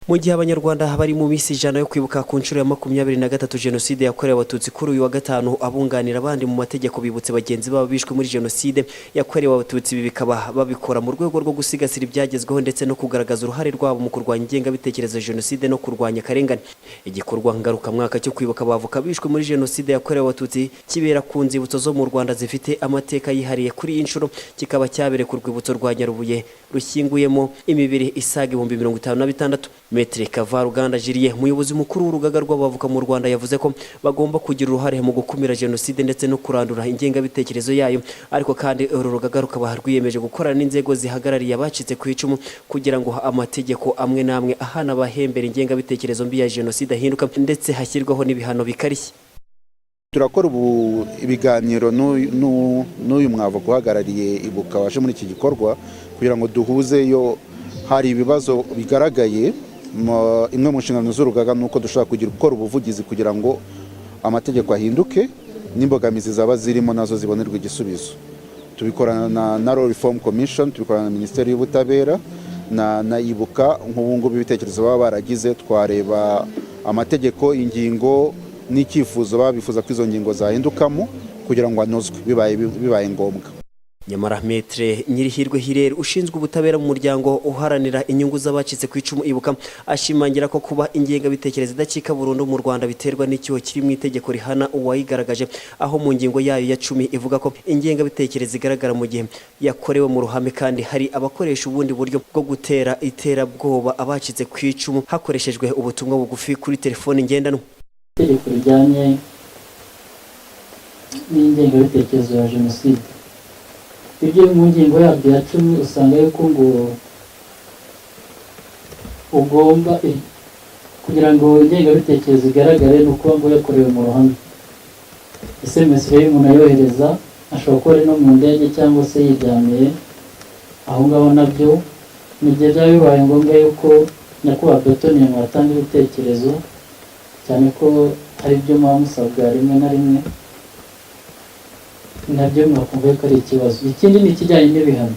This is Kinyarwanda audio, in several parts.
Mu gihe Abanyarwanda bari mu minsi 100 yo kwibuka ku nshuro ya 23 Jenoside yakorewe Abatutsi, kuri uyu wa gatanu abunganira abandi mu mategeko bibutse bagenzi babo bishwe muri Jenoside yakorewe Abatutsi. Ibi bikaba babikora mu rwego rwo gusigasira ibyagezweho ndetse no kugaragaza uruhare rwabo mu kurwanya ingengabitekerezo ya Jenoside no kurwanya akarengane. Igikorwa ngarukamwaka cyo kwibuka abavoka bishwe muri Jenoside yakorewe Abatutsi kibera ku nzibutso zo mu Rwanda zifite amateka yihariye. Kuri iyi nshuro kikaba cyabereye ku rwibutso rwa Nyarubuye rushyinguyemo imibiri isaga 56,000. Maître Kavaruganda Julien, umuyobozi mukuru w'urugaga rw'abavoka mu Rwanda, yavuze ko bagomba kugira uruhare mu gukumira jenoside ndetse no kurandura ingengabitekerezo yayo. Ariko kandi uru rugaga rukaba rwiyemeje gukorana n'inzego zihagarariye abacitse ku icumu kugira ngo amategeko amwe n'amwe ahana abahembera ingengabitekerezo mbi ya jenoside ahinduka, ndetse hashyirwaho n'ibihano bikarishye. Turakora ubu ibiganiro n'uyu mwavoka uhagarariye Ibuka waje muri iki gikorwa kugira ngo duhuze iyo hari ibibazo bigaragaye. Imwe mu nshingano z'urugaga ni uko dushobora kugira gukora ubuvugizi kugira ngo amategeko ahinduke, n'imbogamizi zaba zirimo nazo zibonerwa igisubizo. Tubikorana na Law Reform Commission, tubikorana na Minisiteri y'Ubutabera na Ibuka. Nk'ubu ngubu ibitekerezo baba baragize, twareba amategeko, ingingo n'icyifuzo baba bifuza ko izo ngingo zahindukamo kugira ngo anozwe bibaye ngombwa. Nyamara Maître Nyirihirwe Hilaire, ushinzwe ubutabera mu muryango uharanira inyungu z'abacitse ku icumu Ibuka, ashimangira ko kuba ingengabitekerezo idacika burundu mu Rwanda biterwa n'icyuho kiri mu itegeko rihana uwayigaragaje, aho mu ngingo yayo ya 10 ivuga ko ingengabitekerezo igaragara mu gihe yakorewe mu ruhame kandi hari abakoresha ubundi buryo bwo gutera iterabwoba abacitse ku icumu hakoreshejwe ubutumwa bugufi kuri telefoni ngendanwa. Itegeko rijyanye n'ingengabitekerezo ya jenoside, ibyo mu ngingo yaryo ya 10 usanga yuko ngo ugomba kugira ngo ingengabitekerezo igaragare ni ukuba ngo yakorewe mu ruhame. SMS rero umuntu ayohereza ashobora kuba ari no mu ndege cyangwa se yiryamiye aho ngaho. Nabyo mu gihe byaba bibaye ngombwa yuko nyakubahwa bâtonnier mwatanga ibitekerezo, cyane ko hari ibyo muba musabwa rimwe na rimwe, nabyo mwakumva yuko ari ikibazo. Ikindi ni ikijyanye n'ibihano.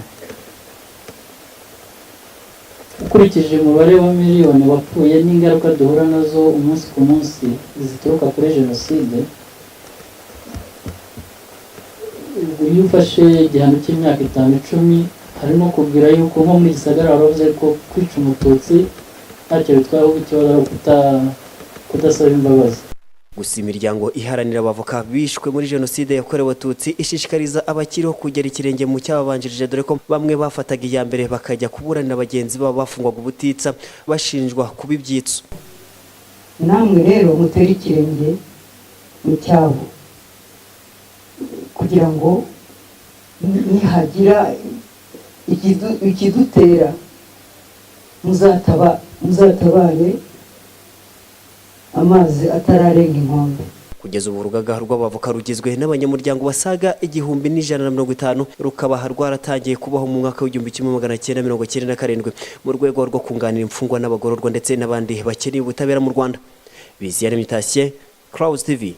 Ukurikije umubare wa miliyoni wapfuye n'ingaruka duhura nazo umunsi ku munsi zituruka kuri jenoside, iyo ufashe igihano cy'imyaka 5, 10, harimo kubwira yuko nko muri Gisagara waravuze ko kwica Umututsi ntacyo bitwaye, ahubwo ikibazo ari kudasaba imbabazi. Gusa imiryango iharanira abavoka bishwe muri Jenoside yakorewe Abatutsi ishishikariza abakiriho kugera ikirenge mu cyababanjirije, dore ko bamwe bafataga iya mbere bakajya kuburanira bagenzi babo bafungwaga ubutitsa bashinjwa kuba ibyitso. Namwe rero mutere ikirenge mu cyabo kugira ngo nihagira ikidutera muzatabare amazi atararenga inkombe. Kugeza ubu urugaga rw'abavoka rugizwe n'abanyamuryango basaga 1150, rukaba rwaratangiye kubaho mu mwaka w'1997 mu rwego rwo kunganira imfungwa n'abagororwa ndetse n'abandi bakeneye ubutabera mu Rwanda. Biziyaremye Thacien, Clouds TV.